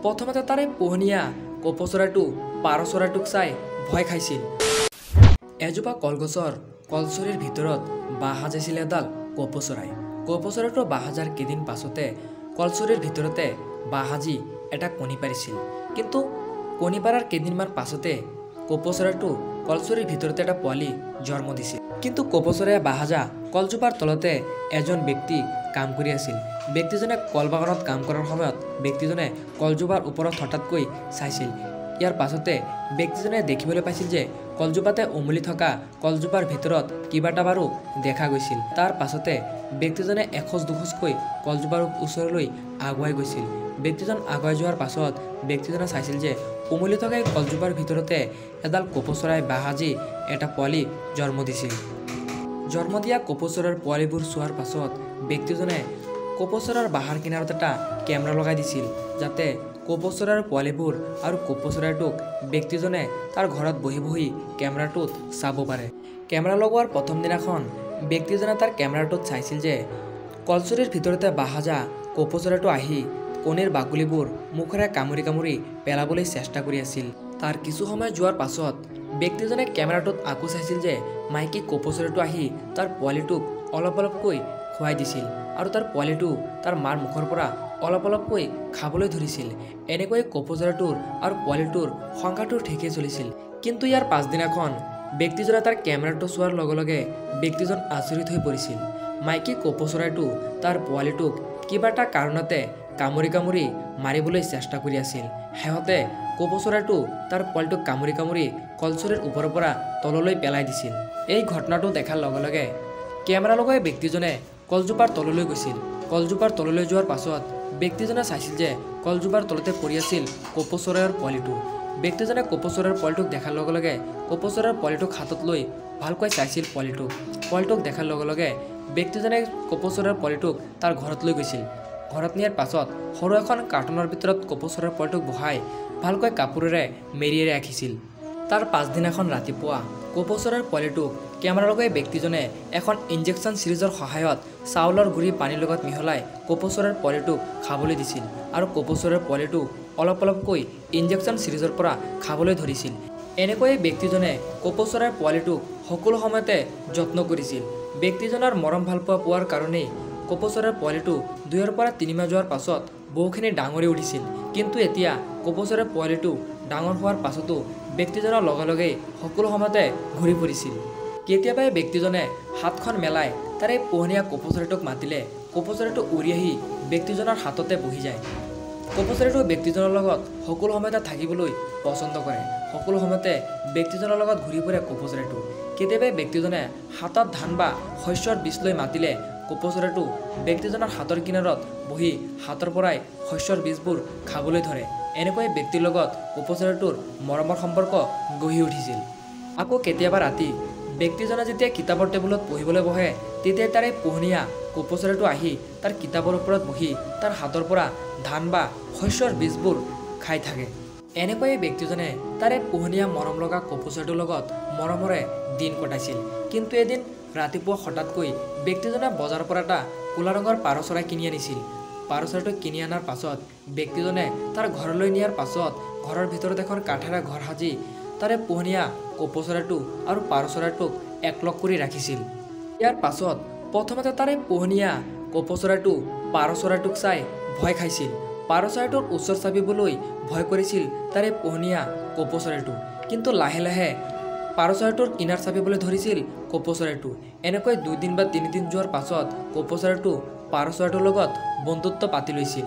প্ৰথমতে তাৰে পোহনীয়া কপৌ চৰাইটো পাৰ চৰাইটোক চাই ভয় খাইছিল। এজোপা কলগছৰ কলচৰিৰ ভিতৰত বাহ সাজিছিল এডাল কপৌ চৰাই। কপৌ চৰাইটো বাহ সাজাৰ কেইদিন পাছতে কলচৰিৰ ভিতৰতে বাহ সাজি এটা কণী পাৰিছিল। কিন্তু কণী পাৰাৰ কেইদিনমান পাছতে কপৌ চৰাইটো কলচৰিৰ ভিতৰতে এটা পোৱালি জন্ম দিছিল। কিন্তু কপৌ চৰাইয়ে বাহ সাজা কলজোপাৰ তলতে এজন ব্যক্তি কাম কৰি আছিল। ব্যক্তিজনে কলবাগানত কাম কৰাৰ সময়ত ব্যক্তিজনে কলজোপাৰ ওপৰত হঠাৎকৈ চাইছিল। ইয়াৰ পাছতে ব্যক্তিজনে দেখিবলৈ পাইছিল যে কলজোপাতে উমলি থকা কলজোপাৰ ভিতৰত কিবা এটা বাৰু দেখা গৈছিল। তাৰ পাছতে ব্যক্তিজনে এখোজ দুখোজকৈ কলজোপাৰ ওচৰলৈ আগুৱাই গৈছিল। ব্যক্তিজন আগুৱাই যোৱাৰ পাছত ব্যক্তিজনে চাইছিল যে উমলি থকা এই কলজোপাৰ ভিতৰতে এডাল কপৌ চৰাই বাহ সাজি এটা পোৱালি জন্ম দিছিল। জন্ম দিয়া কপৌ চৰাইৰ পোৱালিবোৰ চোৱাৰ পাছত ব্যক্তিজনে কপৌ চৰাইৰ বাহাৰ কিনাৰত এটা কেমেৰা লগাই দিছিল, যাতে কপৌ চৰাইৰ পোৱালিবোৰ আৰু কপৌ চৰাইটোক ব্যক্তিজনে তাৰ ঘৰত বহি বহি কেমেৰাটোত চাব পাৰে। কেমেৰা লগোৱাৰ প্ৰথম দিনাখন ব্যক্তিজনে তাৰ কেমেৰাটোত চাইছিল যে কলচৰিৰ ভিতৰতে বাহ সাজা কপৌ চৰাইটো আহি কণীৰ বাকলিবোৰ মুখেৰে কামুৰি কামুৰি পেলাবলৈ চেষ্টা কৰি আছিল। তাৰ কিছু সময় যোৱাৰ পাছত ব্যক্তিজনে কেমেৰাটোত আকৌ চাইছিল যে মাইকী কপৌ চৰাইটো আহি তাৰ পোৱালিটোক অলপ অলপকৈ খুৱাই দিছিল আৰু তাৰ পোৱালিটো তাৰ মাৰ মুখৰ পৰা অলপ অলপকৈ খাবলৈ ধৰিছিল। এনেকৈ কপৌ চৰাইটোৰ আৰু পোৱালিটোৰ সংখ্যাটো ঠিকেই চলিছিল। কিন্তু ইয়াৰ পাছদিনাখন ব্যক্তিজনে তাৰ কেমেৰাটো চোৱাৰ লগে লগে ব্যক্তিজন আচৰিত হৈ পৰিছিল। মাইকী কপৌ চৰাইটো তাৰ পোৱালিটোক কিবা এটা কাৰণতে কামুৰি কামুৰি মাৰিবলৈ চেষ্টা কৰি আছিল। শেহতে কপৌ চৰাইটো তাৰ পোৱালিটোক কামুৰি কামুৰি কলচৰিৰ ওপৰৰ পৰা তললৈ পেলাই দিছিল। এই ঘটনাটো দেখাৰ লগে লগে কেমেৰা লগাই ব্যক্তিজনে কলজোপাৰ তললৈ গৈছিল। কলজোপাৰ তললৈ যোৱাৰ পাছত ব্যক্তিজনে চাইছিল যে কলজোপাৰ তলতে পৰি আছিল কপৌ চৰাইৰ পোৱালিটো। ব্যক্তিজনে কপৌ চৰাইৰ পোৱালিটোক দেখাৰ লগে লগে কপৌ চৰাইৰ পোৱালিটোক হাতত লৈ ভালকৈ চাইছিল পোৱালিটোক। পোৱালিটোক দেখাৰ লগে লগে ব্যক্তিজনে কপৌ চৰাইৰ পোৱালিটোক তাৰ ঘৰত লৈ গৈছিল। ঘৰত নিয়াৰ পাছত সৰু এখন কাৰ্টুনৰ ভিতৰত কপৌ চৰাইৰ পোৱালিটোক বহাই ভালকৈ কাপোৰেৰে মেৰিয়াই ৰাখিছিল। তাৰ পাছদিনাখন ৰাতিপুৱা কপৌ চৰাইৰ পোৱালিটোক কেমেৰা লগাই ব্যক্তিজনে এখন ইনজেকশ্যন চিৰিজৰ সহায়ত চাউলৰ গুড়ি পানীৰ লগত মিহলাই কপৌ চৰাইৰ পোৱালিটোক খাবলৈ দিছিল আৰু কপৌ চৰাইৰ পোৱালিটো অলপ অলপকৈ ইনজেকশ্যন চিৰিজৰ পৰা খাবলৈ ধৰিছিল। এনেকৈয়ে ব্যক্তিজনে কপৌ চৰাইৰ পোৱালিটোক সকলো সময়তে যত্ন কৰিছিল। ব্যক্তিজনৰ মৰম ভালপোৱা পোৱাৰ কাৰণেই কপৌ চৰাইৰ পোৱালিটো 2ৰ পৰা 3 মাহ যোৱাৰ পাছত বহুখিনি ডাঙৰি উঠিছিল। কিন্তু এতিয়া কপৌ চৰাইৰ পোৱালিটো ডাঙৰ হোৱাৰ পাছতো ব্যক্তিজনৰ লগে লগেই সকলো সময়তে ঘূৰি ফুৰিছিল। কেতিয়াবাই ব্যক্তিজনে হাতখন মেলাই তাৰে পোহনীয়া কপৌ চৰাইটোক মাতিলে কপৌ চৰাইটো উৰি আহি ব্যক্তিজনৰ হাততে বহি যায়। কপৌ চৰাইটো ব্যক্তিজনৰ লগত সকলো সময়তে থাকিবলৈ পচন্দ কৰে। সকলো সময়তে ব্যক্তিজনৰ লগত ঘূৰি ফুৰে কপৌ চৰাইটো। কেতিয়াবাই ব্যক্তিজনে হাতত ধান বা শস্যৰ বীজ লৈ মাতিলে কপৌ চৰাইটো ব্যক্তিজনৰ হাতৰ কিনাৰত বহি হাতৰ পৰাই শস্যৰ বীজবোৰ খাবলৈ ধৰে। এনেকৈ ব্যক্তিৰ লগত কপৌ চৰাইটোৰ মৰমৰ সম্পৰ্ক গঢ়ি উঠিছিল। আকৌ কেতিয়াবা ৰাতি ব্যক্তিজনে যেতিয়া কিতাপৰ টেবুলত পঢ়িবলৈ বহে তেতিয়া তাৰে পোহনীয়া কপৌ চৰাইটো আহি তাৰ কিতাপৰ ওপৰত বহি তাৰ হাতৰ পৰা ধান বা শস্যৰ বীজবোৰ খাই থাকে। এনেকৈয়ে ব্যক্তিজনে তাৰে পোহনীয়া মৰম লগা কপৌ চৰাইটোৰ লগত মৰমৰে দিন কটাইছিল। কিন্তু এদিন ৰাতিপুৱা হঠাৎকৈ ব্যক্তিজনে বজাৰৰ পৰা এটা ক'লা ৰঙৰ পাৰ চৰাই কিনি আনিছিল। পাৰ চৰাইটো কিনি অনাৰ পাছত ব্যক্তিজনে তাৰ ঘৰলৈ নিয়াৰ পাছত ঘৰৰ ভিতৰত এখন কাঠেৰে ঘৰ সাজি তাৰে পোহনীয়া কপৌ চৰাইটো আৰু পাৰ চৰাইটোক একলগ কৰি ৰাখিছিল। ইয়াৰ পাছত প্ৰথমতে তাৰে পোহনীয়া কপৌ চৰাইটো পাৰ চৰাইটোক চাই ভয় খাইছিল। পাৰ চৰাইটোৰ ওচৰ চাপিবলৈ ভয় কৰিছিল তাৰে পোহনীয়া কপৌ চৰাইটো। কিন্তু লাহে লাহে পাৰ চৰাইটোৰ কিনাৰ চাপিবলৈ ধৰিছিল কপৌ চৰাইটো। এনেকৈ 2 দিন বা 3 দিন যোৱাৰ পাছত কপৌ চৰাইটো পাৰ চৰাইটোৰ লগত বন্ধুত্ব পাতি লৈছিল।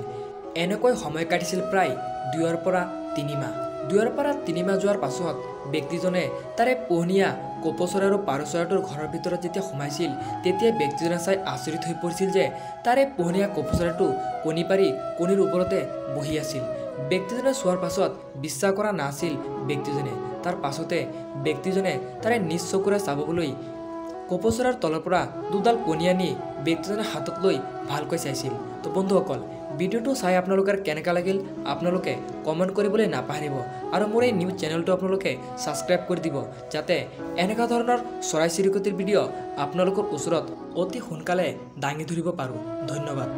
এনেকৈ সময় কাটিছিল প্ৰায় 2ৰ পৰা 3 মাহ। 2ৰ পৰা 3 মাহ যোৱাৰ পাছত ব্যক্তিজনে তাৰে পোহনীয়া কপৌ চৰাই আৰু পাৰ চৰাইটোৰ ঘৰৰ ভিতৰত যেতিয়া সোমাইছিল তেতিয়া ব্যক্তিজনে চাই আচৰিত হৈ পৰিছিল যে তাৰে পোহনীয়া কপৌ চৰাইটো কণী পাৰি কণীৰ ওপৰতে বহি আছিল। ব্যক্তিজনে চোৱাৰ পাছত বিশ্বাস কৰা নাছিল ব্যক্তিজনে। তাৰ পাছতে ব্যক্তিজনে তাৰে নিজ চকুৰে চাবলৈ কপৌ চৰাইৰ তলৰ পৰা দুডাল কণী আনি ব্যক্তিজনে হাতত লৈ ভালকৈ চাইছিল। তো বন্ধুসকল, ভিডিঅ'টো চাই আপোনালোকৰ কেনেকুৱা লাগিল আপোনালোকে কমেণ্ট কৰিবলৈ নাপাহৰিব আৰু মোৰ এই নিউজ চেনেলটো আপোনালোকে ছাবস্ক্ৰাইব কৰি দিব, যাতে এনেকুৱা ধৰণৰ চৰাই চিৰিকটিৰ ভিডিঅ' আপোনালোকৰ ওচৰত অতি সোনকালে দাঙি ধৰিব পাৰোঁ। ধন্যবাদ।